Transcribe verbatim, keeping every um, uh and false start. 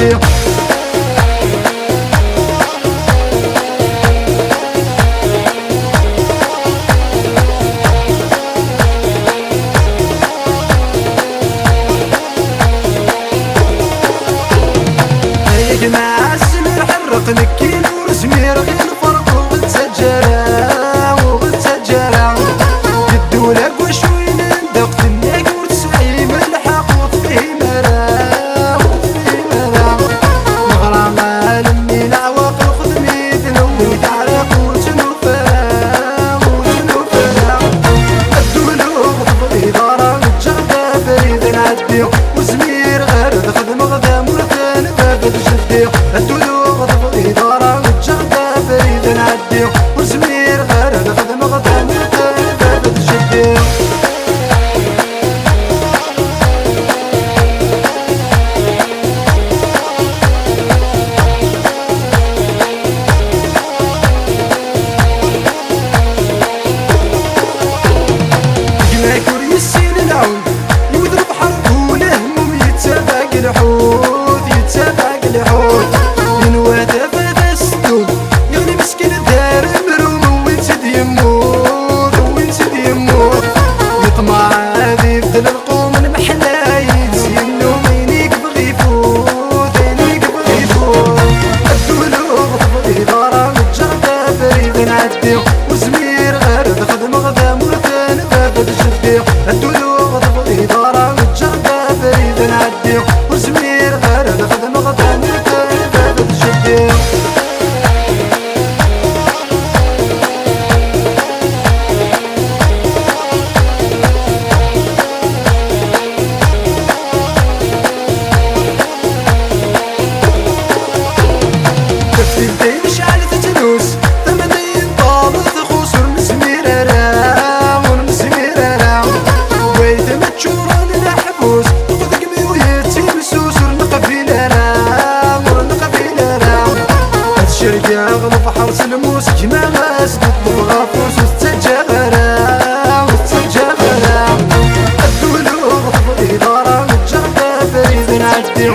Ay gma, ass-nni ḥerreq, nekkin ur zmireɣ i lferq, ur ɣ-ttaǧǧa ara, ur ɣ-ttaǧǧa ara. Yeddul akk wacu i nendeq, tenna-k ur tesɛim lḥeqq, ur tefhim ara, ur tefhim ara. Neɣra allen-nni leɛwaq, lxedm-iten, ur teɛriq, ur ttnufra, ur ttnufra. Ad d-uluɣ tebɣiḍ ara, ǧǧeɣ-d abrid ad nɛeddi. Ur zmireɣ ara ad xedmeɣ tamurt n baba d jeddi. Ad d-uluɣ tebɣiḍ ara, ǧǧeɣ-d abrid ad nɛeddi. Ur zmireɣ ara ad xedmeɣ tamurt n baba d jeddi. Gma-k ur yessin lɛud, yewwet lebḥer bu lehmum, yettabaɛ deg lḥut, yettabaɛ deg lḥut. Yenwa tafat as-teddum, yeɣli meskin d aremrum, wwin-tt-id yemmut, wwin-tt-id yemmut. Yeṭmeɛ ad ibeddel lqum, lmeḥla yettzinu, ayen i yebɣi ifut, ayen i yebɣi ifut. Ad d-uluɣ tebɣiḍ ara, ǧǧeɣ-d abrid ad nɛeddi. Ur zmireɣ ara ad xedmeɣ tamurt n baba d jeddi. Ad d-uluɣ tebɣiḍ ara, ǧǧeɣ-d abrid ad nɛeddi. Ur zmireɣ ara ad xedmeɣ tamurt n baba d jeddi. Taftilt-in cɛlet tlus, tama-nni yenṭel txus, ur nezmir ara, ur nezmir ara. Wayt ma ččuren leḥbus, deg imi-w yettimsus, ur neqbil ara, ur neqbil ara. Ad cergeɣ lebḥer s lmus, gma as-d-ṭṭef ɣef ur tettaǧǧa ara, ur tettaǧǧa ara. Ad d-uluɣ tebɣiḍ ara, ǧǧeɣ-d abrid ad nɛeddi.